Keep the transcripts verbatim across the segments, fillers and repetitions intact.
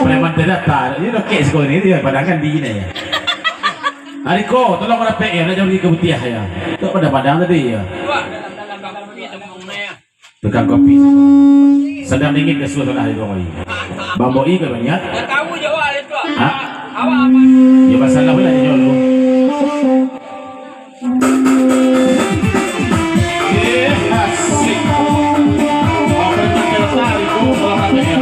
Preman terdata, ini lokek sekolah ni, dia padangkan di ini ya. Ariko, tolong rapek ya, nak jauh di kebutiah ya. Tak pada padang tadi ya. Tukang kopi. Sadang dingin ka suah lah itu, oi. Bamboi ka banyak? Dah tahu je awak itu. Ha? Awak apa? Ya, masalah pula dia jual tu. Eh, asik. Apa yang tertarik, oh, olahraga ya.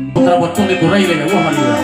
Putra botong di kurai lele, wah, maliwah.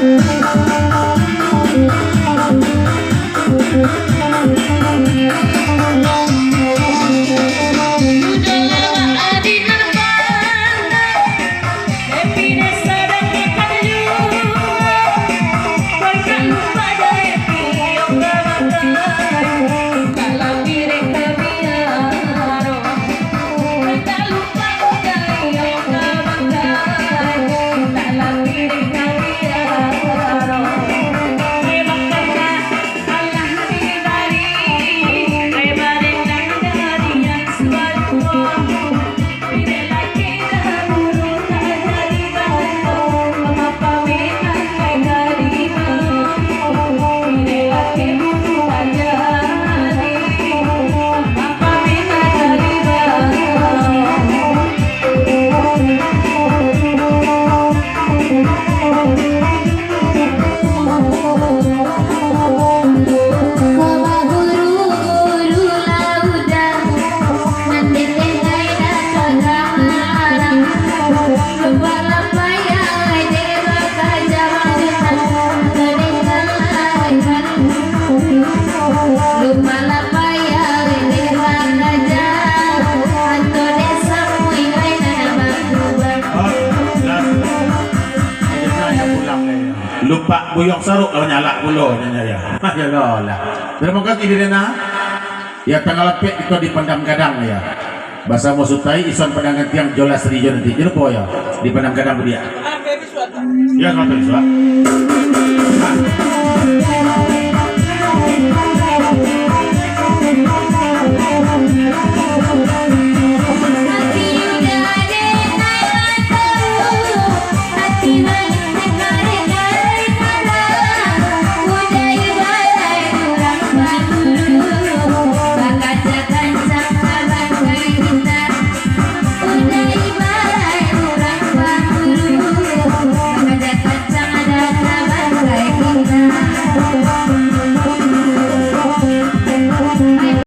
Lupak buyuang saruk lah manyalak pulo nyo, ya. Yalah lah. Tarimo kasih, Dena. Ya, tanggal ampek kito di Pandam Gadang, ya. Basamo Sutai, Ison Padang Gantiang, Jolas Rijo nanti. Jan lupo, ya. Di Pandam Gadang, budiak. Ya, sampai bisuak.